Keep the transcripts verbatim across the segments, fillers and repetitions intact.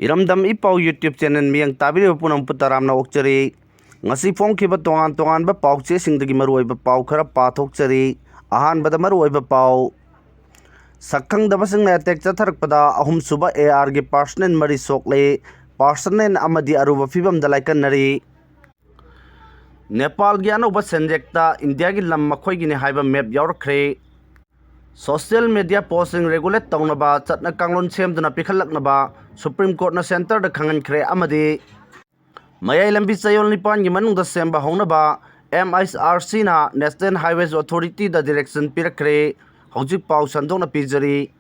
ꯏꯔꯝꯗꯝ ꯏ ꯄꯥꯎ YouTube channel ꯃꯤꯌꯦꯡ ꯇꯥꯕꯤꯔꯤꯕ ꯄꯨꯝꯅꯃꯛꯄꯨ ꯇꯔꯥꯝꯅ ꯑꯣꯛꯆꯔꯤ꯫ ꯉꯁꯤ ꯐꯣꯡꯈꯤꯕ ꯇꯣꯉꯥꯟ ꯇꯣꯉꯥꯟꯕ ꯄꯥꯎꯆꯦꯁꯤꯡꯗꯒꯤ ꯃꯔꯨꯑꯣꯏꯕ ꯄꯥꯎ ꯈꯔ ꯄꯥꯊꯣꯛꯆꯔꯤ꯫ ꯑꯍꯥꯟꯕꯗ ꯃꯔꯨꯑꯣꯏꯕ ꯄꯥꯎ꯫ ꯁꯛꯈꯪꯗꯕꯁꯤꯡꯅ attack ꯆꯠꯊꯔꯛꯄꯗ ꯑꯍꯨꯝꯁꯨꯕ AR ꯒꯤ personnel ꯃꯔꯤ ꯁꯣꯛꯂꯦ꯫ Personnel ꯑꯃꯗꯤ ꯑꯔꯨꯕ ꯐꯤꯕꯝꯗ ꯂꯥꯏꯀꯠꯅꯔꯤ꯫ ꯅꯦꯄꯥꯜꯒꯤ ꯑꯅꯧꯕ ꯁꯦꯟꯖꯦꯛꯇ ꯏꯟꯗꯤꯌꯥꯒꯤ ꯂꯝ ꯃꯈꯣꯏꯒꯤꯅꯤ ꯍꯥꯏꯕ map ꯌꯥꯎꯔꯛꯈ꯭ꯔꯦ꯫ Social media post ꯁꯤꯡ regulate ꯇꯧꯅꯕ ꯆꯠꯅ ꯀꯥꯡꯂꯣꯟ ꯁꯦꯝꯗꯨꯅ ꯄꯤꯈꯠꯂꯛꯅꯕ Supreme Court ꯅ centre ꯗ ꯈꯪꯍꯟꯈ꯭ꯔꯦ ꯑꯃꯗꯤ ꯃꯌꯥꯏ ꯂꯝꯕꯤ ꯆꯌꯣꯜ ꯅꯤꯄꯥꯟꯒꯤ ꯃꯅꯨꯡꯗ ꯁꯦꯝꯕ ꯍꯧꯅꯕ MHRC ꯅ National Highways Authority ꯗ direction ꯄꯤꯔꯛꯈ꯭ꯔꯦ꯫ ꯍꯧꯖꯤꯛ ꯄꯥꯎ ꯁꯟꯗꯣꯛꯅ ꯄꯤꯖꯔꯤ꯫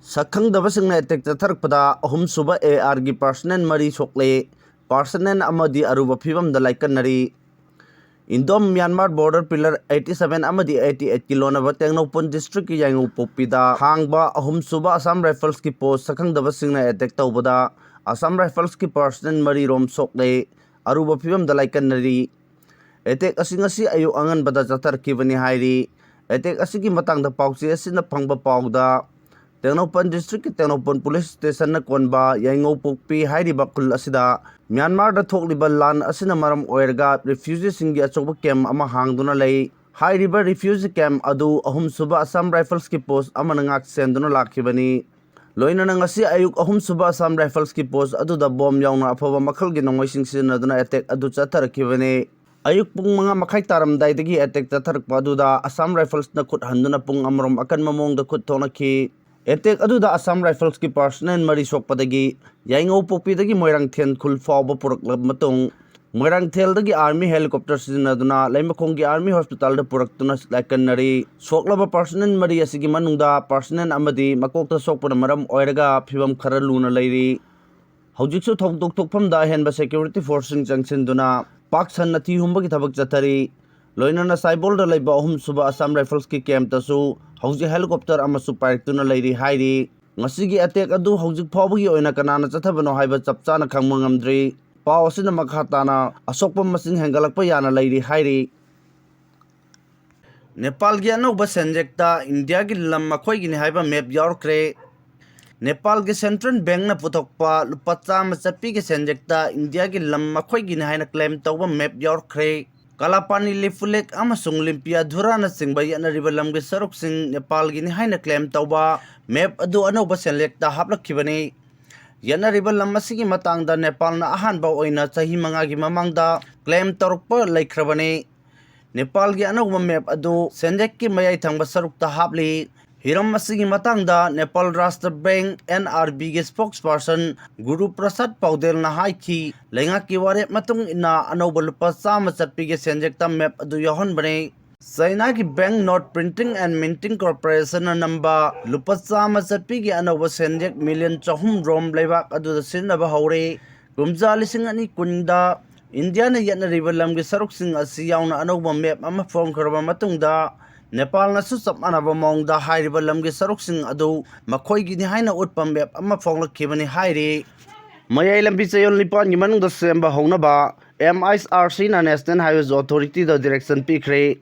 ꯁꯛꯈꯪꯗꯕꯁꯤꯡꯅ attack ꯆꯠꯊꯔꯛꯄꯗ ꯑꯍꯨꯝꯁꯨꯕ AR ꯒꯤ personnel ꯃꯔꯤ ꯁꯣꯛꯂꯦ꯫ Personnel ꯑꯃꯗꯤ ꯑꯔꯨꯕ ꯐꯤꯕꯝꯗ ꯂꯥꯏꯀꯠꯅꯔꯤ꯫ Indo Myanmar border pillar eighty seven ꯑꯃꯗꯤ eighty eight ꯀꯤ ꯂꯣꯟꯅꯕ ꯇꯦꯡꯅꯧꯄꯜ district ꯀꯤ ꯌꯥꯏꯉꯧꯄꯣꯛꯄꯤꯗ ꯍꯥꯡꯕ ꯑꯍꯨꯝꯁꯨꯕ Assam Rifles ꯀꯤ post ꯁꯛꯈꯪꯗꯕꯁꯤꯡꯅ attack ꯇꯧꯕꯗ Assam Rifles ꯀꯤ personnel ꯃꯔꯤ ꯔꯣꯝ ꯁꯣꯛꯂꯦ, ꯑꯔꯨꯕ ꯐꯤꯕꯝꯗ ꯂꯥꯏꯀꯠꯅꯔꯤ꯫ Attack ꯑꯁꯤ ꯉꯁꯤ ꯑꯌꯨꯛ ꯑꯉꯟꯕꯗ ꯆꯠꯊꯔꯛꯈꯤꯕꯅꯤ ꯍꯥꯏꯔꯤ꯫ Attack ꯑꯁꯤꯒꯤ ꯃꯇꯥꯡꯗ ꯄꯥꯎꯆꯦ ꯑꯁꯤꯅ ꯐꯪꯕ ꯄꯥꯎꯗ, ꯇꯦꯡꯅꯧꯄꯜ district ꯀꯤ ꯇꯦꯡꯅꯧꯄꯜ police station ꯅ ꯀꯣꯟꯕ ꯌꯥꯏꯉꯧꯄꯣꯛꯄꯤ ꯍꯥꯏꯔꯤꯕ ꯈꯨꯜ ꯑꯁꯤꯗ ꯃ꯭ꯌꯥꯟꯃꯥꯔꯗ ꯊꯣꯛꯂꯤꯕ ꯂꯥꯟ ꯑꯁꯤꯅ ꯃꯔꯝ ꯑꯣꯏꯔꯒ refugee ꯁꯤꯡꯒꯤ ꯑꯆꯧꯕ camp ꯑꯃ ꯍꯥꯡꯗꯨꯅ ꯂꯩ꯫ ꯍꯥꯏꯔꯤꯕ refugee camp ꯑꯗꯨ ꯑꯍꯨꯝꯁꯨꯕ Assam Rifles ꯀꯤ post ꯑꯃꯅ ꯉꯥꯛ ꯁꯦꯟꯗꯨꯅ ꯂꯥꯛꯈꯤꯕꯅꯤ꯫ ꯂꯣꯏꯅꯅ ꯉꯁꯤ ꯑꯌꯨꯛ ꯑꯍꯨꯝꯁꯨꯕ Assam Rifles ꯀꯤ post ꯑꯗꯨꯗ bomb ꯌꯥꯎꯅ ꯑꯐꯕ ꯃꯈꯜꯒꯤ ꯅꯣꯡꯃꯩꯁꯤꯡ ꯁꯤꯖꯤꯟꯅꯗꯨꯅ attack ꯑꯗꯨ ꯆꯠꯊꯔꯛꯈꯤꯕꯅꯤ꯫ ꯑꯌꯨꯛ ꯄꯨꯡ ꯃꯉꯥ ꯃꯈꯥꯏ ꯇꯥꯔꯝꯗꯥꯏꯗꯒꯤ attack ꯆꯠꯊꯔꯛꯄ ꯑꯗꯨꯗ Assam Rifles ꯅ ꯈꯨꯠ ꯍꯟꯗꯨꯅ ꯄꯨꯡ ꯑꯃꯔꯣꯝ ꯑꯀꯟꯕ ꯃꯑꯣꯡꯗ ꯈꯨꯠ ꯊꯣꯛꯅꯈꯤ꯫ Attack ꯑꯗꯨꯗ Assam Rifles ꯀꯤ personnel ꯃꯔꯤ ꯁꯣꯛꯄꯗꯒꯤ ꯌꯥꯏꯉꯧꯄꯣꯛꯄꯤꯗꯒꯤ ꯃꯣꯏꯔꯥꯡꯊꯦꯝ ꯈꯨꯜ ꯐꯥꯎꯕ ꯄꯨꯔꯛꯂꯕ ꯃꯇꯨꯡ, ꯃꯣꯏꯔꯥꯡꯊꯦꯝꯗꯒꯤ army helicopter ꯁꯤꯖꯤꯟꯅꯗꯨꯅ ꯂꯩꯃꯈꯣꯡꯒꯤ army hospital ꯗ ꯄꯨꯔꯛꯇꯨꯅ ꯂꯥꯏꯀꯠꯅꯔꯤ꯫ ꯁꯣꯛꯂꯕ personnel ꯃꯔꯤ ꯑꯁꯤꯒꯤ ꯃꯅꯨꯡꯗ personnel ꯑꯃꯗꯤ ꯃꯀꯣꯛꯇ ꯁꯣꯛꯄꯅ ꯃꯔꯝ ꯑꯣꯏꯔꯒ ꯐꯤꯕꯝ ꯈꯔ ꯂꯨꯅ ꯂꯩꯔꯤ꯫ ꯍꯧꯖꯤꯛꯁꯨ ꯊꯧꯗꯣꯛ ꯊꯣꯛꯐꯝꯗ ꯑꯍꯦꯟꯕ security force ꯁꯤꯡ ꯆꯪꯁꯤꯟꯗꯨꯅ ꯄꯥꯛ ꯁꯟꯅ ꯊꯤ ꯍꯨꯝꯕꯒꯤ ꯊꯕꯛ ꯆꯠꯊꯔꯤ꯫ ꯂꯣꯏꯅꯅ ꯁꯥꯏꯕꯣꯜꯗ ꯂꯩꯕ ꯑꯍꯨꯝꯁꯨꯕ Assam Rifles ꯀꯤ camp ꯇꯁꯨ ꯍꯧꯖꯤꯛ helicopter ꯑꯃꯁꯨ ꯄꯥꯏꯔꯛꯇꯨꯅ ꯂꯩꯔꯤ ꯍꯥꯏꯔꯤ꯫ ꯉꯁꯤꯒꯤ attack ꯑꯗꯨ ꯍꯧꯖꯤꯛ ꯐꯥꯎꯕꯒꯤ ꯑꯣꯏꯅ ꯀꯅꯥꯅ ꯆꯠꯊꯕꯅꯣ ꯍꯥꯏꯕ ꯆꯞ ꯆꯥꯅ ꯈꯪꯕ ꯉꯝꯗ꯭ꯔꯤ꯫ ꯄꯥꯎ ꯑꯁꯤꯅ ꯃꯈꯥ ꯇꯥꯅ ꯑꯁꯣꯛꯄ ꯃꯁꯤꯡ ꯍꯦꯟꯒꯠꯂꯛꯄ ꯌꯥꯅ ꯂꯩꯔꯤ ꯍꯥꯏꯔꯤ꯫ ꯅꯦꯄꯥꯜꯒꯤ ꯑꯅꯧꯕ ꯁꯦꯟꯖꯦꯛꯇ ꯏꯟꯗꯤꯌꯥꯒꯤ ꯂꯝ ꯃꯈꯣꯏꯒꯤꯅꯤ ꯍꯥꯏꯕ map ꯌꯥꯎꯔꯛꯈ꯭ꯔꯦ꯫ ꯅꯦꯄꯥꯜꯒꯤ ꯁꯦꯟꯇ꯭ꯔꯦꯜ ꯕꯦꯡꯛꯅ ꯄꯨꯊꯣꯛꯄ ꯂꯨꯄꯥ ꯆꯥꯝꯃ ꯆꯠꯄꯤꯒꯤ ꯁꯦꯟꯖꯦꯛꯇ ꯏꯟꯗꯤꯌꯥꯒꯤ ꯂꯝ ꯃꯈꯣꯏꯒꯤꯅꯤ ꯍꯥꯏꯅ ꯀ꯭ꯂꯦꯝ ꯇꯧꯕ ꯃꯦꯞ ꯌꯥꯎꯔꯛꯈ꯭ꯔꯦ꯫ ꯀꯂꯥꯄꯥꯅꯤ, ꯂꯤꯄꯨꯂꯦꯛ ꯑꯃꯁꯨꯡ ꯂꯤꯝꯄꯤꯌꯥꯙꯨꯔꯥꯅꯆꯤꯡꯕ ꯌꯦꯠꯅꯔꯤꯕ ꯂꯝꯒꯤ ꯁꯔꯨꯛꯁꯤꯡ ꯅꯦꯄꯥꯜꯒꯤꯅꯤ ꯍꯥꯏꯅ ꯀ꯭ꯂꯦꯝ ꯇꯧꯕ ꯃꯦꯞ ꯑꯗꯨ ꯑꯅꯧꯕ ꯁꯦꯟꯖꯦꯛꯇ ꯍꯥꯞꯂꯛꯈꯤꯕꯅꯤ꯫ ꯌꯦꯠꯅꯔꯤꯕ ꯂꯝ ꯑꯁꯤꯒꯤ ꯃꯇꯥꯡꯗ ꯅꯦꯄꯥꯜꯅ ꯑꯍꯥꯟꯕ ꯑꯣꯏꯅ ꯆꯍꯤ ꯃꯉꯥꯒꯤ ꯃꯃꯥꯡꯗ ꯀ꯭ꯂꯦꯝ ꯇꯧꯔꯛꯄ ꯂꯩꯈ꯭ꯔꯕꯅꯤ꯫ ꯅꯦꯄꯥꯜꯒꯤ ꯑꯅꯧꯕ ꯃꯦꯞ ꯑꯗꯨ ꯁꯦꯟꯖꯦꯛꯀꯤ ꯃꯌꯥꯏ ꯊꯪꯕ ꯁꯔꯨꯛꯇ ꯍꯥꯞꯂꯤ꯫ ꯍꯤꯔꯝ ꯑꯁꯤꯒꯤ ꯃꯇꯥꯡꯗ ꯅꯦꯄꯥꯜ ꯔꯥꯁꯇ꯭ꯔ ꯕꯦꯡꯛ, NRB, ꯒꯤ ꯁ꯭ꯄꯣꯛꯁ ꯄꯥꯔꯁꯟ ꯒꯨꯔꯨ ꯄ꯭ꯔꯁꯥꯗ ꯄꯥꯎꯗꯦꯜꯅ ꯍꯥꯏꯈꯤ, ꯂꯩꯉꯥꯛꯀꯤ ꯋꯥꯔꯦꯞ ꯃꯇꯨꯡ ꯏꯟꯅ ꯑꯅꯧꯕ ꯂꯨꯄꯥ ꯆꯥꯝꯃ ꯆꯠꯄꯤꯒꯤ ꯁꯦꯟꯖꯦꯛꯇ ꯃꯦꯞ ꯑꯗꯨ ꯌꯥꯎꯍꯟꯕꯅꯤ꯫ ꯆꯥꯏꯅꯥꯒꯤ Bank Note Printing and Minting Corporationꯅ ꯅꯝꯕ ꯂꯨꯄꯥ ꯆꯥꯝꯃ ꯆꯠꯄꯤꯒꯤ ꯑꯅꯧꯕ ꯁꯦꯟꯖꯦꯛ ꯃꯤꯂꯤꯌꯟ ꯆꯍꯨꯝ ꯔꯣꯝ ꯂꯩꯕꯥꯛ ꯑꯗꯨꯗ ꯁꯤꯖꯤꯟꯅꯕ ꯍꯧꯔꯦ꯫ ꯀꯨꯝꯖꯥ ꯂꯤꯁꯤꯡ ꯑꯅꯤ ꯀꯨꯟꯗ ꯏꯟꯗꯤꯌꯥꯅ ꯌꯦꯠꯅꯔꯤꯕ ꯂꯝꯒꯤ ꯁꯔꯨꯛꯁꯤꯡ ꯑꯁꯤ ꯌꯥꯎꯅ ꯑꯅꯧꯕ ꯃꯦꯞ ꯑꯃ ꯐꯣꯡꯈ꯭ꯔꯕ ꯃꯇꯨꯡꯗ, ꯅꯦꯄꯥꯜꯅꯁꯨ ꯆꯞ ꯃꯥꯟꯅꯕ ꯃꯑꯣꯡꯗ ꯍꯥꯏꯔꯤꯕ ꯂꯝꯒꯤ ꯁꯔꯨꯛꯁꯤꯡ ꯑꯗꯨ ꯃꯈꯣꯏꯒꯤꯅꯤ ꯍꯥꯏꯅ ꯎꯠꯄ ꯃꯦꯞ ꯑꯃ ꯐꯣꯡꯂꯛꯈꯤꯕꯅꯤ ꯍꯥꯏꯔꯤ꯫ ꯃꯌꯥꯏ ꯂꯝꯕꯤ ꯆꯌꯣꯜ ꯅꯤꯄꯥꯟꯒꯤ ꯃꯅꯨꯡꯗ ꯁꯦꯝꯕ ꯍꯧꯅꯕ MHRCꯅ National Highways Authorityꯗ direction ꯄꯤꯈ꯭ꯔꯦ꯫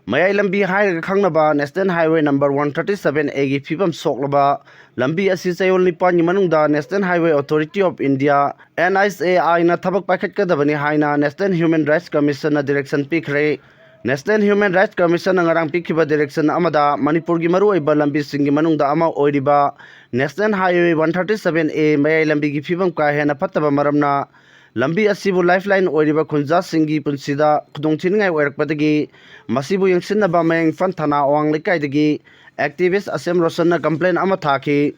ꯃꯌꯥꯏ ꯂꯝꯕꯤ ꯍꯥꯏꯔꯒ ꯈꯪꯅꯕ National Highway number one thirty seven Aꯒꯤ ꯐꯤꯕꯝ ꯁꯣꯛꯂꯕ ꯂꯝꯕꯤ ꯑꯁꯤ ꯆꯌꯣꯜ ꯅꯤꯄꯥꯟꯒꯤ ꯃꯅꯨꯡꯗ National Highway Authority of India, NHAIꯅ ꯊꯕꯛ ꯄꯥꯏꯈꯠꯀꯗꯕꯅꯤ ꯍꯥꯏꯅ National Human Rights Commissionꯅ direction ꯄꯤꯈ꯭ꯔꯦ꯫ National Human Rights Commissionꯅ ꯉꯔꯥꯡ ꯄꯤꯈꯤꯕ direction ꯑꯃꯗ ꯃꯅꯤꯄꯨꯔꯒꯤ ꯃꯔꯨꯑꯣꯏꯕ ꯂꯝꯕꯤꯁꯤꯡꯒꯤ ꯃꯅꯨꯡꯗ ꯑꯃ ꯑꯣꯏꯔꯤꯕ National Highway one thirty seven A ꯃꯌꯥꯏ ꯂꯝꯕꯤꯒꯤ ꯐꯤꯕꯝ ꯀꯥ ꯍꯦꯟꯅ ꯐꯠꯇꯕ ꯃꯔꯝꯅ ꯂꯝꯕꯤ ꯑꯁꯤꯕꯨ lifeline ꯑꯣꯏꯔꯤꯕ ꯈꯨꯟꯖꯥꯁꯤꯡꯒꯤ ꯄꯨꯟꯁꯤꯗ ꯈꯨꯗꯣꯡꯊꯤꯅꯤꯡꯉꯥꯏ ꯑꯣꯏꯔꯛꯄꯗꯒꯤ ꯃꯁꯤꯕꯨ ꯌꯦꯡꯁꯤꯟꯅꯕ ꯃꯌꯥꯡ ꯏꯝꯐꯥꯜ ꯊꯥꯅꯥ ꯑꯋꯥꯡ ꯂꯩꯀꯥꯏꯗꯒꯤ activist ꯑꯁꯦꯝ ꯔꯣꯁꯟꯅ complaint ꯑꯃ ꯊꯥꯈꯤ꯫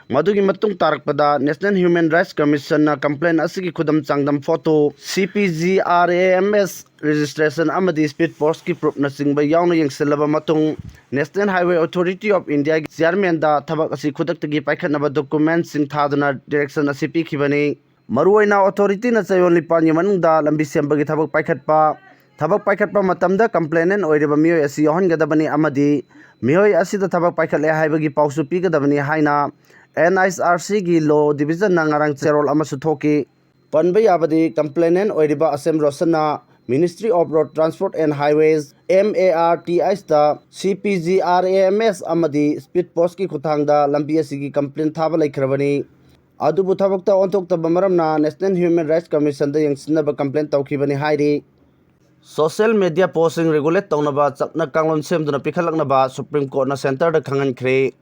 ꯃꯗꯨꯒꯤ ꯃꯇꯨꯡ ꯇꯥꯔꯛꯄꯗ National Human Rights Commissionꯅ complaint ꯑꯁꯤꯒꯤ ꯈꯨꯗꯝ ꯆꯥꯡꯗꯝ photo, CPGRAMS registration ꯑꯃꯗꯤ speed postꯀꯤ proofꯅꯆꯤꯡꯕ ꯌꯥꯎꯅ ꯌꯦꯡꯁꯤꯜꯂꯕ ꯃꯇꯨꯡ, National Highway Authority of Indiaꯒꯤ chairmanꯗ ꯊꯕꯛ ꯑꯁꯤ ꯈꯨꯗꯛꯇꯒꯤ ꯄꯥꯏꯈꯠꯅꯕ documentꯁꯤꯡ ꯊꯥꯗꯨꯅ direction ꯑꯁꯤ ꯄꯤꯈꯤꯕꯅꯤ꯫ ꯃꯔꯨꯑꯣꯏꯅ authorityꯅ ꯆꯌꯣꯜ ꯅꯤꯄꯥꯟꯒꯤ ꯃꯅꯨꯡꯗ ꯂꯝꯕꯤ ꯁꯦꯝꯕꯒꯤ ꯊꯕꯛ ꯄꯥꯏꯈꯠꯄ, ꯊꯕꯛ ꯄꯥꯏꯈꯠꯄ ꯃꯇꯝꯗ complainant ꯑꯣꯏꯔꯤꯕ ꯃꯤꯑꯣꯏ ꯑꯁꯤ ꯌꯥꯎꯍꯟꯒꯗꯕꯅꯤ ꯑꯃꯗꯤ ꯃꯤꯑꯣꯏ ꯑꯁꯤꯗ ꯊꯕꯛ ꯄꯥꯏꯈꯠꯂꯦ ꯍꯥꯏꯕꯒꯤ ꯄꯥꯎꯁꯨ ꯄꯤꯒꯗꯕꯅꯤ ꯍꯥꯏꯅ NHRCꯒꯤ law divisionꯅ ꯉꯔꯥꯡ ꯆꯦꯔꯣꯜ ꯑꯃꯁꯨ ꯊꯣꯛꯈꯤ꯫ ꯄꯟꯕ ꯌꯥꯕꯗꯤ, complainant ꯑꯣꯏꯔꯤꯕ ꯑꯁꯦꯝ ꯔꯣꯁꯟꯅ Ministry of Road Transport and Highways, M A R T H ꯇ C P G R A M S ꯑꯃꯗꯤ Speed Post ꯀꯤ ꯈꯨꯠꯊꯥꯡꯗ ꯂꯝꯕꯤ ꯑꯁꯤꯒꯤ complaint ꯊꯥꯕ ꯂꯩꯈ꯭ꯔꯕꯅꯤ꯫ ꯑꯗꯨꯕꯨ ꯊꯕꯛꯇ ꯑꯣꯟꯊꯣꯛꯇꯕ ꯃꯔꯝꯅ National Human Rights Commission ꯗ ꯌꯦꯡꯁꯤꯟꯅꯕ complaint ꯇꯧꯈꯤꯕꯅꯤ ꯍꯥꯏꯔꯤ꯫ Social media post ꯁꯤꯡ regulate ꯇꯧꯅꯕ ꯆꯠꯅ ꯀꯥꯡꯂꯣꯟ ꯁꯦꯝꯗꯨꯅ ꯄꯤꯈꯠꯂꯛꯅꯕ Supreme Court ꯅ centre ꯗ ꯈꯪꯍꯟꯈ꯭ꯔꯦ꯫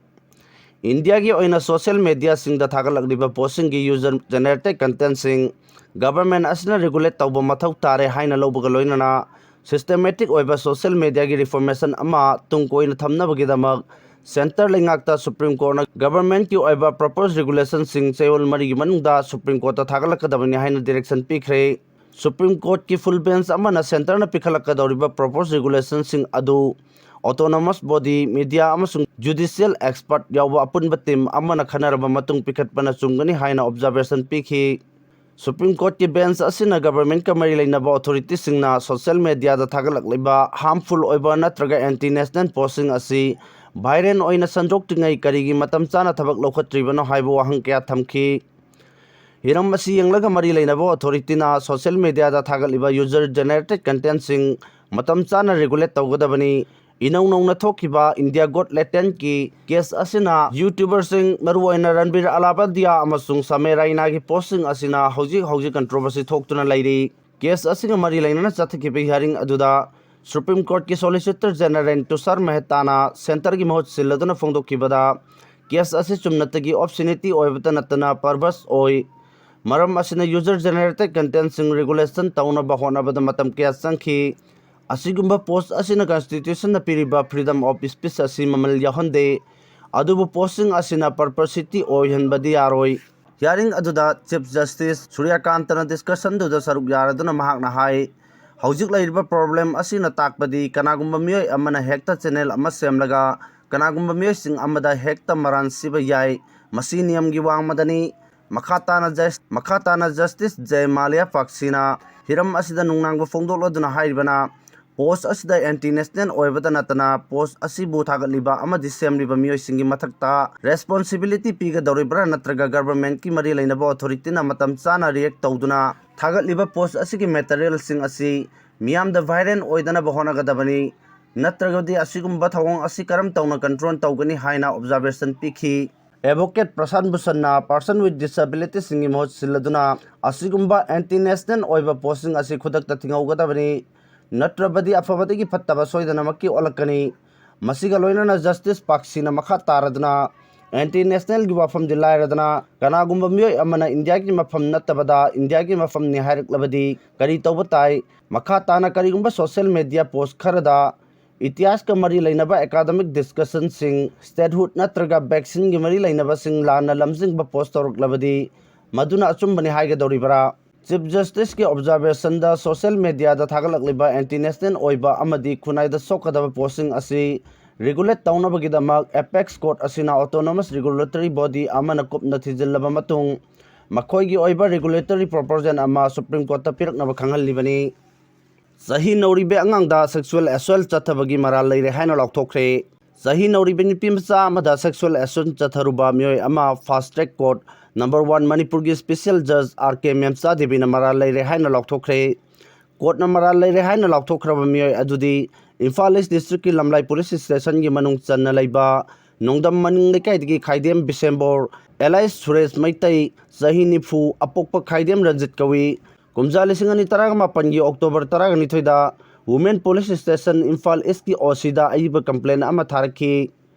ꯏꯟꯗꯤꯌꯥꯒꯤ ꯑꯣꯏꯅ social media ꯁꯤꯡꯗ ꯊꯥꯒꯠꯂꯛꯂꯤꯕ post ꯁꯤꯡꯒꯤ user generated content ꯁꯤꯡ government ꯑꯁꯤꯅ regulate ꯇꯧꯕ ꯃꯊꯧ ꯇꯥꯔꯦ ꯍꯥꯏꯅ ꯂꯧꯕꯒ ꯂꯣꯏꯅꯅ systematic ꯑꯣꯏꯕ social media ꯒꯤ reformation ꯑꯃ ꯇꯨꯡ ꯀꯣꯏꯅ ꯊꯝꯅꯕꯒꯤꯗꯃꯛ centre ꯂꯩꯉꯥꯛꯇ Supreme Court ꯅ government ꯀꯤ ꯑꯣꯏꯕ proposed regulation ꯁꯤꯡ ꯆꯌꯣꯜ ꯃꯔꯤꯒꯤ ꯃꯅꯨꯡꯗ Supreme Court ꯇ ꯊꯥꯒꯠꯂꯛꯀꯗꯕꯅꯤ ꯍꯥꯏꯅ direction ꯄꯤꯈ꯭ꯔꯦ꯫ Supreme Court ꯀꯤ full bench ꯑꯃꯅ centre ꯅ ꯄꯤꯈꯠꯂꯛꯀꯗꯧꯔꯤꯕ proposed regulation ꯁꯤꯡ ꯑꯗꯨ autonomous body, media ꯑꯃꯁꯨꯡ judicial expert ꯌꯥꯎꯕ ꯑꯄꯨꯟꯕ team ꯑꯃꯅ ꯈꯟꯅꯔꯕ ꯃꯇꯨꯡ ꯄꯤꯈꯠꯄꯅ ꯆꯨꯝꯒꯅꯤ ꯍꯥꯏꯅ observation ꯄꯤꯈꯤ꯫ Supreme Court ꯀꯤ bench ꯑꯁꯤꯅ government ꯀ ꯃꯔꯤ ꯂꯩꯅꯕ authority ꯁꯤꯡꯅ social media ꯗ ꯊꯥꯒꯠꯂꯛꯂꯤꯕ harmful ꯑꯣꯏꯕ ꯅꯠꯇ꯭ꯔꯒ anti national post ꯁꯤꯡ ꯑꯁꯤ viral ꯑꯣꯏꯅ ꯁꯟꯗꯣꯛꯇ꯭ꯔꯤꯉꯩ ꯀꯔꯤꯒꯤ ꯃꯇꯝ ꯆꯥꯅ ꯊꯕꯛ ꯂꯧꯈꯠꯇ꯭ꯔꯤꯕꯅꯣ ꯍꯥꯏꯕ ꯋꯥꯍꯪ ꯀꯌꯥ ꯊꯝꯈꯤ꯫ ꯍꯤꯔꯝ ꯑꯁꯤ ꯌꯦꯡꯂꯒ ꯃꯔꯤ ꯂꯩꯅꯕ authority ꯅ social media ꯗ ꯊꯥꯒꯠꯂꯤꯕ user generated content ꯁꯤꯡ ꯃꯇꯝ ꯆꯥꯅ regulate ꯇꯧꯒꯗꯕꯅꯤ꯫ ꯏꯅꯧ ꯅꯧꯅ ꯊꯣꯛꯈꯤꯕ India Got Talent ꯀꯤ case ꯑꯁꯤꯅ YouTuber ꯁꯤꯡ, ꯃꯔꯨꯑꯣꯏꯅ ꯔꯟꯕꯤꯔ ꯑꯂꯥꯕꯗꯤꯌꯥ ꯑꯃꯁꯨꯡ ꯁꯃꯦ ꯔꯥꯏꯅꯥꯒꯤ post ꯁꯤꯡ ꯑꯁꯤꯅ ꯍꯧꯖꯤꯛ ꯍꯧꯖꯤꯛ controversy ꯊꯣꯛꯇꯨꯅ ꯂꯩꯔꯤ꯫ Case ꯑꯁꯤꯒ ꯃꯔꯤ ꯂꯩꯅꯅ ꯆꯠꯊꯈꯤꯕ hearing ꯑꯗꯨꯗ Supreme Court ꯀꯤ Solicitor General ꯇꯨꯁꯥꯔ ꯃꯦꯍꯇꯥꯅ centre ꯒꯤ ꯃꯍꯨꯠ ꯁꯤꯜꯂꯗꯨꯅ ꯐꯣꯡꯗꯣꯛꯈꯤꯕꯗ, case ꯑꯁꯤ ꯆꯨꯝꯅꯇꯒꯤ obscenity ꯑꯣꯏꯕꯇ ꯅꯠꯇꯅ perverse ꯑꯣꯏ꯫ ꯃꯔꯝ ꯑꯁꯤꯅ user generated content ꯁꯤꯡ regulation ꯇꯧꯅꯕ ꯍꯣꯠꯅꯕꯗ ꯃꯇꯝ ꯀꯌꯥ ꯆꯪꯈꯤ꯫ ꯑꯁꯤꯒꯨꯝꯕ post ꯑꯁꯤꯅ constitution ꯅ ꯄꯤꯔꯤꯕ freedom of speech ꯑꯁꯤ ꯃꯃꯜ ꯌꯥꯎꯍꯟꯗꯦ꯫ ꯑꯗꯨꯕꯨ post ꯁꯤꯡ ꯑꯁꯤꯅ perversity ꯑꯣꯏꯍꯟꯕꯗꯤ ꯌꯥꯔꯣꯏ꯫ Hearing ꯑꯗꯨꯗ Chief Justice ꯁꯨꯔ꯭ꯌꯀꯥꯟꯇꯅ discussion ꯗꯨꯗ ꯁꯔꯨꯛ ꯌꯥꯔꯗꯨꯅ ꯃꯍꯥꯛꯅ ꯍꯥꯏ, "ꯍꯧꯖꯤꯛ ꯂꯩꯔꯤꯕ problem ꯑꯁꯤꯅ ꯇꯥꯛꯄꯗꯤ ꯀꯅꯥꯒꯨꯝꯕ ꯃꯤꯑꯣꯏ ꯑꯃꯅ ꯍꯦꯛꯇ channel ꯑꯃ ꯁꯦꯝꯂꯒ ꯀꯅꯥꯒꯨꯝꯕ ꯃꯤꯑꯣꯏꯁꯤꯡ ꯑꯃꯗ ꯍꯦꯛꯇ ꯃꯔꯥꯟ ꯁꯤꯕ ꯌꯥꯏ꯫ ꯃꯁꯤ ꯅꯤꯌꯝꯒꯤ ꯋꯥꯡꯃꯗꯅꯤ꯫" ꯃꯈꯥ ꯇꯥꯅ ꯖꯁ-, ꯃꯈꯥ ꯇꯥꯅ Justice ꯖꯦ ꯃꯥꯂꯤꯌꯥ ꯄꯥꯛꯁꯤꯅ ꯍꯤꯔꯝ ꯑꯁꯤꯗ ꯅꯨꯡꯅꯥꯡꯕ ꯐꯣꯡꯗꯣꯛꯂꯗꯨꯅ ꯍꯥꯏꯔꯤꯕꯅ, post ꯑꯁꯤꯗ anti national ꯑꯣꯏꯕꯇ ꯅꯠꯇꯅ post ꯑꯁꯤꯕꯨ ꯊꯥꯒꯠꯂꯤꯕ ꯑꯃꯗꯤ ꯁꯦꯝꯂꯤꯕ ꯃꯤꯑꯣꯏꯁꯤꯡꯒꯤ ꯃꯊꯛꯇ responsibility ꯄꯤꯒꯗꯧꯔꯤꯕ꯭ꯔꯥ ꯅꯠꯇ꯭ꯔꯒ government ꯀꯤ ꯃꯔꯤ ꯂꯩꯅꯕ authority ꯅ ꯃꯇꯝ ꯆꯥꯅ react ꯇꯧꯗꯨꯅ ꯊꯥꯒꯠꯂꯤꯕ ꯄꯣꯁ ꯑꯁꯤꯒꯤ ꯃꯦꯇꯔꯤꯌꯦꯜꯁꯤꯡ ꯑꯁꯤ ꯃꯤꯌꯥꯝꯗ ꯚꯥꯏꯔꯦꯜ ꯑꯣꯏꯗꯅꯕ ꯍꯣꯠꯅꯒꯗꯕꯅꯤ, ꯅꯠꯇ꯭ꯔꯒꯗꯤ ꯑꯁꯤꯒꯨꯝꯕ ꯊꯧꯑꯣꯡ ꯑꯁꯤ ꯀꯔꯝ ꯇꯧꯅ ꯀꯟꯇ꯭ꯔꯣꯜ ꯇꯧꯒꯅꯤ ꯍꯥꯏꯅ ꯑꯣꯕꯖꯥꯔꯕꯦꯁꯟ ꯄꯤꯈꯤ꯫ ꯑꯦꯗꯚꯣꯀꯦꯠ ꯄ꯭ꯔꯁꯥꯟ ꯚꯨꯁꯟꯅ ꯄꯥꯔꯁꯟ ꯋꯤꯠ ꯗꯤꯁꯑꯦꯕꯤꯂꯤꯇꯤꯁꯤꯡꯒꯤ ꯃꯍꯨꯠ ꯁꯤꯜꯂꯗꯨꯅ ꯑꯁꯤꯒꯨꯝꯕ ꯑꯦꯟꯇꯤ ꯅꯦꯁꯅꯦꯜ ꯑꯣꯏꯕ ꯄꯣꯁꯁꯤꯡ ꯑꯁꯤ ꯈꯨꯗꯛꯇ ꯊꯤꯡꯍꯧꯒꯗꯕꯅꯤ, ꯅꯠꯇ꯭ꯔꯕꯗꯤ ꯑꯐꯕꯗꯒꯤ ꯐꯠꯇꯕ ꯁꯣꯏꯗꯅꯃꯛꯀꯤ ꯑꯣꯜꯂꯛꯀꯅꯤ꯫ ꯃꯁꯤꯒ ꯂꯣꯏꯅꯅ ꯖꯁꯇꯤꯁ ꯄꯥꯛꯁꯤꯅ ꯃꯈꯥ ꯇꯥꯔꯗꯨꯅ ꯑꯦꯟꯇꯤ ꯅꯦꯁꯅꯦꯜꯒꯤ ꯋꯥꯐꯝꯗꯤ ꯂꯥꯏꯔꯗꯅ ꯀꯅꯥꯒꯨꯝꯕ ꯃꯤꯑꯣꯏ ꯑꯃꯅ ꯏꯟꯗꯤꯌꯥꯒꯤ ꯃꯐꯝ ꯅꯠꯇꯕꯗ ꯏꯟꯗꯤꯌꯥꯒꯤ ꯃꯐꯝꯅꯤ ꯍꯥꯏꯔꯛꯂꯕꯗꯤ ꯀꯔꯤ ꯇꯧꯕ ꯇꯥꯏ? ꯃꯈꯥ ꯇꯥꯅ ꯀꯔꯤꯒꯨꯝꯕ ꯁꯣꯁꯤꯌꯦꯜ ꯃꯦꯗꯤꯌꯥ ꯄꯣꯁ ꯈꯔꯗ ꯏꯇꯤꯍꯥꯁꯀ ꯃꯔꯤ ꯂꯩꯅꯕ ꯑꯦꯀꯥꯗꯃꯤꯛ ꯗꯤꯁꯀꯁꯟꯁꯤꯡ, ꯁ꯭ꯇꯦꯠꯍꯨꯗ ꯅꯠꯇ꯭ꯔꯒ ꯚꯦꯛꯁꯤꯟꯒꯤ ꯃꯔꯤ ꯂꯩꯅꯕꯁꯤꯡ ꯂꯥꯟꯅ ꯂꯝꯖꯤꯡꯕ ꯄꯣꯁ ꯇꯧꯔꯛꯂꯕꯗꯤ ꯃꯗꯨꯅ ꯑꯆꯨꯝꯕꯅꯤ ꯍꯥꯏꯒꯗꯧꯔꯤꯕ꯭ꯔꯥ? ꯆꯤꯐ ꯖꯁꯇꯤꯁꯀꯤ ꯑꯣꯕꯖꯥꯔꯕꯦꯁꯟꯗ ꯁꯣꯁꯤꯌꯦꯜ ꯃꯦꯗꯤꯌꯥꯗ ꯊꯥꯒꯠꯂꯛꯂꯤꯕ ꯑꯦꯟꯇꯤ ꯅꯦꯁꯅꯦꯜ ꯑꯣꯏꯕ ꯑꯃꯗꯤ ꯈꯨꯟꯅꯥꯏꯗ ꯁꯣꯛꯀꯗꯕ ꯄꯣꯁꯁꯤꯡ ꯑꯁꯤ ꯔꯤꯒꯨꯂꯦꯠ ꯇꯧꯅꯕꯒꯤꯗꯃꯛ ꯑꯦꯄꯦꯛꯁ ꯀꯣꯔꯠ ꯑꯁꯤꯅ ꯑꯣꯇꯣꯅꯣꯃꯁ ꯔꯤꯒꯨꯂꯦꯇꯔꯤ ꯕꯣꯗꯤ ꯑꯃꯅ ꯀꯨꯞꯅ ꯊꯤꯖꯤꯜꯂꯕ ꯃꯇꯨꯡ ꯃꯈꯣꯏꯒꯤ ꯑꯣꯏꯕ ꯔꯤꯒꯨꯂꯦꯇꯔꯤ ꯄ꯭ꯔꯣꯄꯣꯖꯦꯜ ꯑꯃ ꯁꯨꯄ꯭ꯔꯤꯝ ꯀꯣꯔꯠꯇ ꯄꯤꯔꯛꯅꯕ ꯈꯪꯍꯜꯂꯤꯕꯅꯤ꯫ ꯆꯍꯤ ꯅꯧꯔꯤꯕ ꯑꯉꯥꯡꯗ ꯁꯦꯛꯁꯨꯑꯦꯜ ꯑꯦꯁꯣꯜꯠ ꯆꯠꯊꯕꯒꯤ ꯃꯔꯥꯜ ꯂꯩꯔꯦ ꯍꯥꯏꯅ ꯂꯥꯎꯊꯣꯛꯈ꯭ꯔꯦ꯫ ꯆꯍꯤ ꯅꯧꯔꯤꯕ ꯅꯨꯄꯤ ꯃꯆꯥ ꯑꯃꯗ ꯁꯦꯛꯁꯨꯑꯦꯜ ꯑꯦꯁꯣꯜꯠ ꯆꯠꯊꯔꯨꯕ ꯃꯤꯑꯣꯏ ꯑꯃ ꯐꯥꯁ ꯇ꯭ꯔꯦꯛ ꯀꯣꯔꯠ ꯅꯝꯕꯔ ꯋꯥꯟ ꯃꯅꯤꯄꯨꯔꯒꯤ ꯁ꯭ꯄꯦꯁꯤꯌꯦꯜ ꯖꯖ ꯑꯥꯔ ꯀꯦ ꯃꯦꯝꯆꯥ ꯗꯦꯕꯤꯅ ꯃꯔꯥꯜ ꯂꯩꯔꯦ ꯍꯥꯏꯅ ꯂꯥꯎꯊꯣꯛꯈ꯭ꯔꯦ꯫ ꯀꯣꯔꯠꯅ ꯃꯔꯥꯜ ꯂꯩꯔꯦ ꯍꯥꯏꯅ ꯂꯥꯎꯊꯣꯛꯈ꯭ꯔꯕ ꯃꯤꯑꯣꯏ ꯑꯗꯨꯗꯤ ꯏꯝꯐꯥꯜ ꯏꯁ ꯗꯤꯁꯇ꯭ꯔꯤꯛꯀꯤ ꯂꯝꯂꯥꯏ ꯄꯨꯂꯤꯁ ꯁ꯭ꯇꯦꯁꯟꯒꯤ ꯃꯅꯨꯡ ꯆꯟꯅ ꯂꯩꯕ ꯅꯣꯡꯗꯝ ꯃꯅꯤꯡ ꯂꯩꯀꯥꯏꯗꯒꯤ ꯈꯥꯏꯗꯦꯝ ꯕꯤꯁꯦꯝꯕꯣꯔ, ꯑꯦꯂꯥꯏꯁ ꯁꯨꯔꯦꯁ ꯃꯩꯇꯩ, ꯆꯍꯤ ꯅꯤꯐꯨ, ꯑꯄꯣꯛꯄ ꯈꯥꯏꯗꯦꯝ ꯔꯟꯖꯤꯠ ꯀꯧꯏ꯫ ꯀꯨꯝꯖꯥ ꯂꯤꯁꯤꯡ ꯑꯅꯤ ꯇꯔꯥꯃꯥꯄꯟꯒꯤ ꯑꯣꯛꯇꯣꯕꯔ ꯇꯔꯥꯅꯤꯊꯣꯏꯗ ꯋꯨꯃꯦꯟ ꯄꯨꯂꯤꯁ ꯁ꯭ꯇꯦꯁꯟ ꯏꯝꯐꯥꯜ ꯏꯁꯀꯤ ꯑꯣ ꯁꯤꯗ ꯑꯏꯕ ꯀꯝꯄ꯭ꯂꯦꯟ ꯑꯃ ꯊꯥꯔꯛꯈꯤ꯫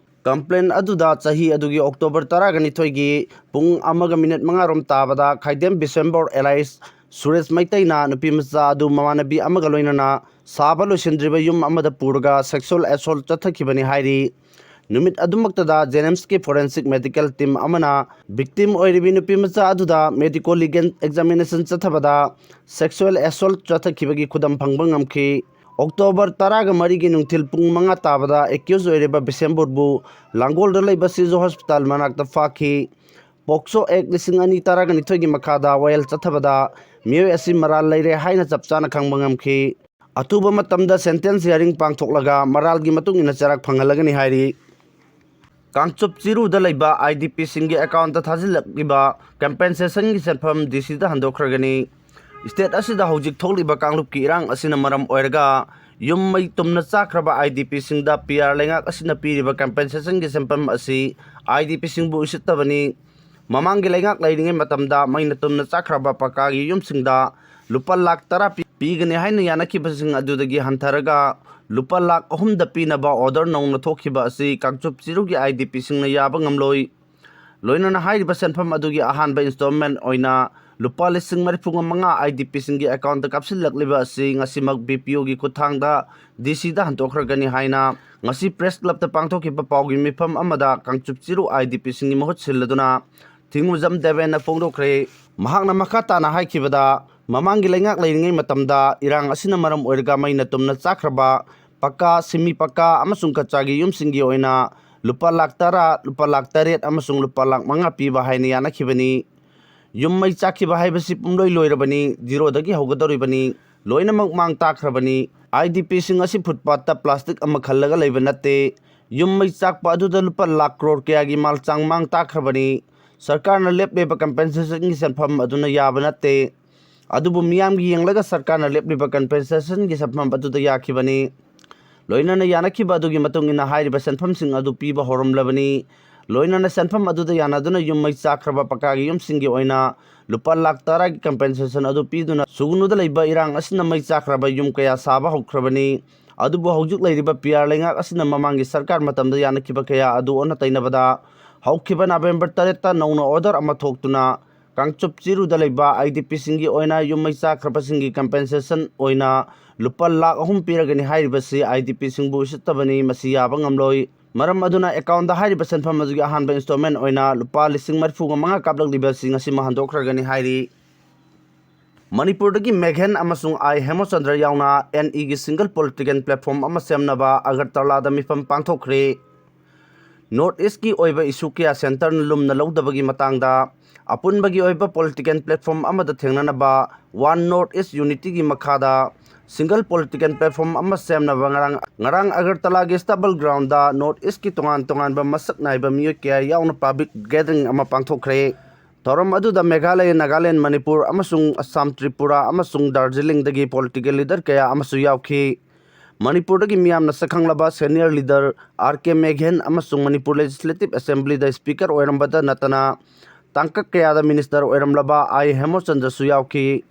ꯀꯝꯄ꯭ꯂꯦꯟ ꯑꯗꯨꯗ ꯆꯍꯤ ꯑꯗꯨꯒꯤ ꯑꯣꯛꯇꯣꯕꯔ ꯇꯔꯥꯅꯤꯊꯣꯏꯒꯤ ꯄꯨꯡ ꯑꯃꯒ ꯃꯤꯅꯤꯠ ꯃꯉꯥꯔꯣꯝ ꯇꯥꯕꯗ ꯈꯥꯏꯗꯦꯝ ꯕꯤꯁꯦꯝꯕꯣꯔ ꯑꯦꯂꯥꯏꯁ ꯁꯨꯔꯦꯁ ꯃꯩꯇꯩꯅ ꯅꯨꯄꯤ ꯃꯆꯥ ꯑꯗꯨ ꯃꯃꯥꯟꯅꯕꯤ ꯑꯃꯒ ꯂꯣꯏꯅꯅ ꯁꯥꯕ ꯂꯣꯏꯁꯤꯟꯗ꯭ꯔꯤꯕ ꯌꯨꯝ ꯑꯃꯗ ꯄꯨꯔꯒ ꯁꯦꯛꯁꯨꯑꯦꯜ ꯑꯦꯁꯣꯜꯠ ꯆꯠꯊꯈꯤꯕꯅꯤ ꯍꯥꯏꯔꯤ꯫ ꯅꯨꯃꯤꯠ ꯑꯗꯨꯃꯛꯇꯗ ꯖꯦꯅꯤꯝꯁꯀꯤ ꯐꯣꯔꯦꯟꯁꯤꯛ ꯃꯦꯗꯤꯀꯦꯜ ꯇꯤꯝ ꯑꯃꯅ ꯚꯤꯛꯇꯤꯝ ꯑꯣꯏꯔꯤꯕꯤ ꯅꯨꯄꯤ ꯃꯆꯥ ꯑꯗꯨꯗ ꯃꯦꯗꯤꯀꯣ ꯂꯤꯒꯦꯜ ꯑꯦꯛꯖꯥꯃꯤꯅꯦꯁꯟ ꯆꯠꯊꯕꯗ ꯁꯦꯛꯁꯨꯑꯦꯜ ꯑꯦꯁꯣꯜꯠ ꯆꯠꯊꯈꯤꯕꯒꯤ ꯈꯨꯗꯝ ꯐꯪꯕ ꯉꯝꯈꯤ꯫ ꯑꯣꯛꯇꯣꯕꯔ ꯇꯔꯥꯒ ꯃꯔꯤꯒꯤ ꯅꯨꯡꯊꯤꯜ ꯄꯨꯡ ꯃꯉꯥ ꯇꯥꯕꯗ ꯑꯦꯀ꯭ꯌꯨꯁ ꯑꯣꯏꯔꯤꯕ ꯕꯤꯁꯦꯝꯕꯨꯔꯕꯨ ꯂꯥꯡꯒꯣꯜꯗ ꯂꯩꯕ ꯁꯤꯖꯣ ꯍꯣꯁꯄꯤꯇꯥꯜ ꯃꯅꯥꯛꯇ ꯐꯥꯈꯤ꯫ ꯄꯣꯛꯁꯣ ꯑꯦꯛ ꯂꯤꯁꯤꯡ ꯑꯅꯤ ꯇꯔꯥꯅꯤꯊꯣꯏꯒꯤ ꯃꯈꯥꯗ ꯋꯥꯌꯦꯜ ꯆꯠꯊꯕꯗ ꯃꯤꯑꯣꯏ ꯑꯁꯤ ꯃꯔꯥꯜ ꯂꯩꯔꯦ ꯍꯥꯏꯅ ꯆꯞ ꯆꯥꯅ ꯈꯪꯕ ꯉꯝꯈꯤ꯫ ꯑꯊꯨꯕ ꯃꯇꯝꯗ ꯁꯦꯟꯇꯦꯟꯁ ꯍꯤꯌꯥꯔꯤꯡ ꯄꯥꯡꯊꯣꯛꯂꯒ ꯃꯔꯥꯜꯒꯤ ꯃꯇꯨꯡ ꯏꯟꯅ ꯆꯩꯔꯥꯛ ꯐꯪꯍꯜꯂꯒꯅꯤ ꯍꯥꯏꯔꯤ꯫ ꯀꯥꯡꯆꯨꯞ ꯆꯤꯔꯨꯗ ꯂꯩꯕ ꯑꯥꯏ ꯗꯤ ꯄꯤꯁꯤꯡꯒꯤ ꯑꯦꯀꯥꯎꯟꯇ ꯊꯥꯖꯤꯜꯂꯛꯂꯤꯕ ꯀꯝꯄꯦꯟꯁꯦꯁꯟꯒꯤ ꯁꯦꯟꯐꯝ ꯗꯤ ꯁꯤꯗ ꯍꯟꯗꯣꯛꯈ꯭ꯔꯒꯅꯤ꯫ State ꯑꯁꯤꯗ ꯍꯧꯖꯤꯛ ꯊꯣꯛꯂꯤꯕ ꯀꯥꯡꯂꯨꯞꯀꯤ ꯏꯔꯥꯡ ꯑꯁꯤꯅ ꯃꯔꯝ ꯑꯣꯏꯔꯒ ꯌꯨꯝ ꯃꯩ ꯇꯨꯝꯅ ꯆꯥꯛꯈ꯭ꯔꯕ IDPꯁꯤꯡꯗ PR ꯂꯩꯉꯥꯛ ꯑꯁꯤꯅ ꯄꯤꯔꯤꯕ compensationꯒꯤ ꯁꯦꯟꯐꯝ ꯑꯁꯤ IDPꯁꯤꯡꯕꯨ ꯎꯁꯤꯠꯇꯕꯅꯤ꯫ ꯃꯃꯥꯡꯒꯤ ꯂꯩꯉꯥꯛ ꯂꯩꯔꯤꯉꯩ ꯃꯇꯝꯗ ꯃꯩꯅ ꯇꯨꯝꯅ ꯆꯥꯛꯈ꯭ꯔꯕ ꯄꯀꯥꯒꯤ ꯌꯨꯝꯁꯤꯡꯗ ꯂꯨꯄꯥ ꯂꯥꯈ ꯇꯔꯥ ꯄꯤ-, ꯄꯤꯒꯅꯤ ꯍꯥꯏꯅ ꯌꯥꯅꯈꯤꯕꯁꯤꯡ ꯑꯗꯨꯗꯒꯤ ꯍꯟꯊꯔꯒ ꯂꯨꯄꯥ ꯂꯥꯈ ꯑꯍꯨꯝꯗ ꯄꯤꯅꯕ order ꯅꯧꯅ ꯊꯣꯛꯈꯤꯕ ꯑꯁꯤ ꯀꯥꯡꯆꯨꯞ ꯆꯤꯔꯨꯒꯤ IDPꯁꯤꯡꯅ ꯌꯥꯕ ꯉꯝꯂꯣꯏ꯫ ꯂꯣꯏꯅꯅ ꯍꯥꯏꯔꯤꯕ ꯁꯦꯟꯐꯝ ꯑꯗꯨꯒꯤ ꯑꯍꯥꯟꯕ installment ꯑꯣꯏꯅ ꯂꯨꯄꯥ ꯂꯤꯁꯤꯡ ꯃꯔꯤꯐꯨ ꯃꯉꯥ IDPꯁꯤꯡꯒꯤ accountꯇ ꯀꯥꯞꯁꯤꯜꯂꯛꯂꯤꯕ ꯑꯁꯤ ꯉꯁꯤꯃꯛ BPOꯒꯤ ꯈꯨꯠꯊꯥꯡꯗ DCꯗ ꯍꯟꯗꯣꯛꯈ꯭ꯔꯒꯅꯤ ꯍꯥꯏꯅ ꯉꯁꯤ press clubꯇ ꯄꯥꯡꯊꯣꯛꯈꯤꯕ ꯄꯥꯎꯒꯤ ꯃꯤꯐꯝ ꯑꯃꯗ ꯀꯥꯡꯆꯨꯞ ꯆꯤꯔꯨ IDPꯁꯤꯡꯒꯤ ꯃꯍꯨꯠ ꯁꯤꯜꯂꯗꯨꯅ ꯊꯤꯡꯉꯨꯖꯝ ꯗꯦꯕꯦꯟꯅ ꯐꯣꯡꯗꯣꯛꯈ꯭ꯔꯦ꯫ ꯃꯍꯥꯛꯅ ꯃꯈꯥ ꯇꯥꯅ ꯍꯥꯏꯈꯤꯕꯗ, ꯃꯃꯥꯡꯒꯤ ꯂꯩꯉꯥꯛ ꯂꯩꯔꯤꯉꯩ ꯃꯇꯝꯗ ꯏꯔꯥꯡ ꯑꯁꯤꯅ ꯃꯔꯝ ꯑꯣꯏꯔꯒ ꯃꯩꯅ ꯇꯨꯝꯅ ꯆꯥꯛꯈ꯭ꯔꯕ ꯄꯀꯥ, ꯁꯤꯃꯤ ꯄꯀꯥ ꯑꯃꯁꯨꯡ ꯀꯆꯥꯒꯤ ꯌꯨꯝꯁꯤꯡꯒꯤ ꯑꯣꯏꯅ ꯂꯨꯄꯥ ꯂꯥꯈ ꯇꯔꯥ, ꯂꯨꯄꯥ ꯂꯥꯈ ꯇꯔꯦꯠ ꯑꯃꯁꯨꯡ ꯂꯨꯄꯥ ꯂꯥꯈ ꯃꯉꯥ ꯄꯤꯕ ꯍꯥꯏꯅ ꯌꯥꯅꯈꯤꯕꯅꯤ꯫ ꯌꯨꯝ ꯃꯩ ꯆꯥꯛꯈꯤꯕ ꯍꯥꯏꯕꯁꯤ ꯄꯨꯝꯂꯣꯏ ꯂꯣꯏꯔꯕꯅꯤ, zeroꯗꯒꯤ ꯍꯧꯒꯗꯧꯔꯤꯕꯅꯤ꯫ ꯂꯣꯏꯅꯃꯛ ꯃꯥꯡ ꯇꯥꯛꯈ꯭ꯔꯕꯅꯤ꯫ IDPꯁꯤꯡ ꯑꯁꯤ footpathꯇ plastic ꯑꯃ ꯈꯜꯂꯒ ꯂꯩꯕ ꯅꯠꯇꯦ꯫ ꯌꯨꯝ ꯃꯩ ꯆꯥꯛꯄ ꯑꯗꯨꯗ ꯂꯨꯄꯥ ꯂꯥꯈ ꯀ꯭ꯔꯣꯔ ꯀꯌꯥꯒꯤ ꯃꯥꯜꯆꯥꯡ ꯃꯥꯡ ꯇꯥꯛꯈ꯭ꯔꯕꯅꯤ꯫ ꯁꯔꯀꯥꯔꯅ ꯂꯦꯞꯂꯤꯕ compensationꯒꯤ ꯁꯦꯟꯐꯝ ꯑꯗꯨꯅ ꯌꯥꯕ ꯅꯠꯇꯦ꯫ ꯑꯗꯨꯕꯨ ꯃꯤꯌꯥꯝꯒꯤ ꯌꯦꯡꯂꯒ ꯁꯔꯀꯥꯔꯅ ꯂꯦꯞꯂꯤꯕ compensationꯒꯤ ꯁꯦꯟꯐꯝ ꯑꯗꯨꯗ ꯌꯥꯈꯤꯕꯅꯤ꯫ ꯂꯣꯏꯅꯅ ꯌꯥꯅꯈꯤꯕ ꯑꯗꯨꯒꯤ ꯃꯇꯨꯡ ꯏꯟꯅ ꯍꯥꯏꯔꯤꯕ ꯁꯦꯟꯐꯝꯁꯤꯡ ꯑꯗꯨ ꯄꯤꯕ ꯍꯧꯔꯝꯂꯕꯅꯤ꯫ ꯂꯣꯏꯅꯅ ꯁꯦꯟꯐꯝ ꯑꯗꯨꯗ ꯌꯥꯅꯗꯨꯅ ꯌꯨꯝ ꯃꯩ ꯆꯥꯛꯈ꯭ꯔꯕ ꯄꯀꯥꯒꯤ ꯌꯨꯝꯁꯤꯡꯒꯤ ꯑꯣꯏꯅ ꯂꯨꯄꯥ ꯂꯥꯈ ꯇꯔꯥꯒꯤ compensation ꯑꯗꯨ ꯄꯤꯗꯨꯅ ꯁꯨꯒꯅꯨꯗ ꯂꯩꯕ ꯏꯔꯥꯡ ꯑꯁꯤꯅ ꯃꯩ ꯆꯥꯛꯈ꯭ꯔꯕ ꯌꯨꯝ ꯀꯌꯥ ꯁꯥꯕ ꯍꯧꯈ꯭ꯔꯕꯅꯤ꯫ ꯑꯗꯨꯕꯨ ꯍꯧꯖꯤꯛ ꯂꯩꯔꯤꯕ PR ꯂꯩꯉꯥꯛ ꯑꯁꯤꯅ ꯃꯃꯥꯡꯒꯤ ꯁꯔꯀꯥꯔ ꯃꯇꯝꯗ ꯌꯥꯅꯈꯤꯕ ꯀꯌꯥ ꯑꯗꯨ ꯑꯣꯟꯅ ꯇꯩꯅꯕꯗ ꯍꯧꯈꯤꯕ November ꯇꯔꯦꯠꯇ ꯅꯧꯅ order ꯑꯃ ꯊꯣꯛꯇꯨꯅ ꯀꯥꯡꯆꯨꯞ ꯆꯤꯔꯨꯗ ꯂꯩꯕ IDPꯁꯤꯡꯒꯤ ꯑꯣꯏꯅ ꯌꯨꯝ ꯃꯩ ꯆꯥꯛꯈ꯭ꯔꯕꯁꯤꯡꯒꯤ compensation ꯑꯣꯏꯅ ꯂꯨꯄꯥ ꯂꯥꯈ ꯑꯍꯨꯝ ꯄꯤꯔꯒꯅꯤ ꯍꯥꯏꯔꯤꯕꯁꯤ IDPꯁꯤꯡꯕꯨ ꯎꯁꯤꯠꯇꯕꯅꯤ, ꯃꯁꯤ ꯌꯥꯕ ꯉꯝꯂꯣꯏ꯫ ꯃꯔꯝ ꯑꯗꯨꯅ accountꯇ ꯍꯥꯏꯔꯤꯕ ꯁꯦꯟꯐꯝ ꯑꯗꯨꯒꯤ ꯑꯍꯥꯟꯕ installment ꯑꯣꯏꯅ ꯂꯨꯄꯥ ꯂꯤꯁꯤꯡ ꯃꯔꯤꯐꯨ ꯃꯉꯥ ꯀꯥꯞꯂꯛꯂꯤꯕ ꯑꯁꯤ ꯉꯁꯤꯃꯛ ꯍꯟꯗꯣꯛꯈ꯭ꯔꯒꯅꯤ ꯍꯥꯏꯔꯤ꯫ ꯃꯅꯤꯄꯨꯔꯗꯒꯤ ꯃꯦꯘꯦꯟ ꯑꯃꯁꯨꯡ ꯑꯥꯏ ꯍꯦꯃꯆꯟꯗ꯭ꯔ ꯌꯥꯎꯅ NEꯒꯤ single political platform ꯑꯃ ꯁꯦꯝꯅꯕ ꯑꯒꯔꯇꯂꯥꯗ ꯃꯤꯐꯝ ꯄꯥꯡꯊꯣꯛꯈ꯭ꯔꯦ꯫ North Eastꯀꯤ ꯑꯣꯏꯕ issue ꯀꯌꯥ centreꯅ ꯂꯨꯝꯅ ꯂꯧꯗꯕꯒꯤ ꯃꯇꯥꯡꯗ ꯑꯄꯨꯟꯕꯒꯤ ꯑꯣꯏꯕ political platform ꯑꯃꯗ ꯊꯦꯡꯅꯅꯕ One North East Unityꯒꯤ ꯃꯈꯥꯗ single political platform ꯑꯃ ꯁꯦꯝꯅꯕ ꯉꯔꯥꯡ, ꯉꯔꯥꯡ ꯑꯒꯔꯇꯂꯥꯒꯤ Stable Groundꯗ North Eastꯀꯤ ꯇꯣꯉꯥꯟ ꯇꯣꯉꯥꯟꯕ ꯃꯁꯛ ꯅꯥꯏꯕ ꯃꯤꯑꯣꯏ ꯀꯌꯥ ꯌꯥꯎꯅ public gathering ꯑꯃ ꯄꯥꯡꯊꯣꯛꯈ꯭ꯔꯦ꯫ ꯊꯧꯔꯝ ꯑꯗꯨꯗ ꯃꯦꯘꯥꯂꯌ, ꯅꯥꯒꯥꯂꯦꯟ, ꯃꯅꯤꯄꯨꯔ ꯑꯃꯁꯨꯡ ꯑꯁꯥꯝ, ꯇ꯭ꯔꯤꯄꯨꯔꯥ ꯑꯃꯁꯨꯡ ꯗꯥꯔꯖꯤꯂꯤꯡꯗꯒꯤ political leader ꯀꯌꯥ ꯑꯃꯁꯨ ꯌꯥꯎꯈꯤ꯫ ꯃꯅꯤꯄꯨꯔꯗꯒꯤ ꯃꯤꯌꯥꯝꯅ ꯁꯛꯈꯪꯂꯕ senior leader ꯑꯥꯔ ꯀꯦ ꯃꯦꯘꯦꯟ ꯑꯃꯁꯨꯡ ꯃꯅꯤꯄꯨꯔ Legislative Assemblyꯗ speaker ꯑꯣꯏꯔꯝꯕꯇ ꯅꯠꯇꯅ ꯇꯥꯡꯀꯛ ꯀꯌꯥꯗ minister ꯑꯣꯏꯔꯝꯂꯕ ꯑꯥꯏ ꯍꯦꯃꯆꯟꯗ꯭ꯔꯁꯨ ꯌꯥꯎꯈꯤ꯫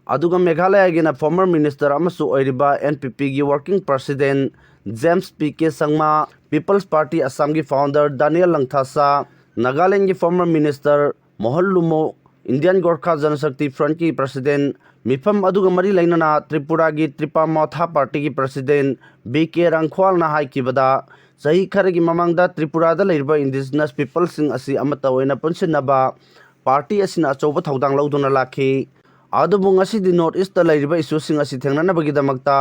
ꯑꯗꯨꯒ ꯃꯦꯘꯥꯂꯌꯒꯤꯅ former minister ꯑꯃꯁꯨ ꯑꯣꯏꯔꯤꯕ N P Pꯒꯤ working president James P K Sangma, People's Party ꯑꯁꯥꯝꯒꯤ founder ꯗꯥꯅꯤꯌꯦꯜ ꯂꯪꯊꯥꯁꯥ, ꯅꯥꯒꯥꯂꯦꯟꯒꯤ former minister Mohan Lumo, Indian Gorkha Janashakti Frontꯀꯤ president, ꯃꯤꯐꯝ ꯑꯗꯨꯒ ꯃꯔꯤ ꯂꯩꯅꯅ ꯇ꯭ꯔꯤꯄꯨꯔꯥꯒꯤ ꯇ꯭ꯔꯤꯄꯥ ꯃꯣꯊꯥ partyꯒꯤ president ꯕꯤ ꯀꯦ ꯔꯪꯈ꯭ꯋꯥꯜꯅ ꯍꯥꯏꯈꯤꯕꯗ, ꯆꯍꯤ ꯈꯔꯒꯤ ꯃꯃꯥꯡꯗ ꯇ꯭ꯔꯤꯄꯨꯔꯥꯗ ꯂꯩꯔꯤꯕ indigenous peopleꯁꯤꯡ ꯑꯁꯤ ꯑꯃꯠꯇ ꯑꯣꯏꯅ ꯄꯨꯟꯁꯤꯟꯅꯕ party ꯑꯁꯤꯅ ꯑꯆꯧꯕ ꯊꯧꯗꯥꯡ ꯂꯧꯗꯨꯅ ꯂꯥꯛꯈꯤ꯫ ꯑꯗꯨꯕꯨ ꯉꯁꯤꯗꯤ North Eastꯇ ꯂꯩꯔꯤꯕ issueꯁꯤꯡ ꯑꯁꯤ ꯊꯦꯡꯅꯅꯕꯒꯤꯗꯃꯛꯇ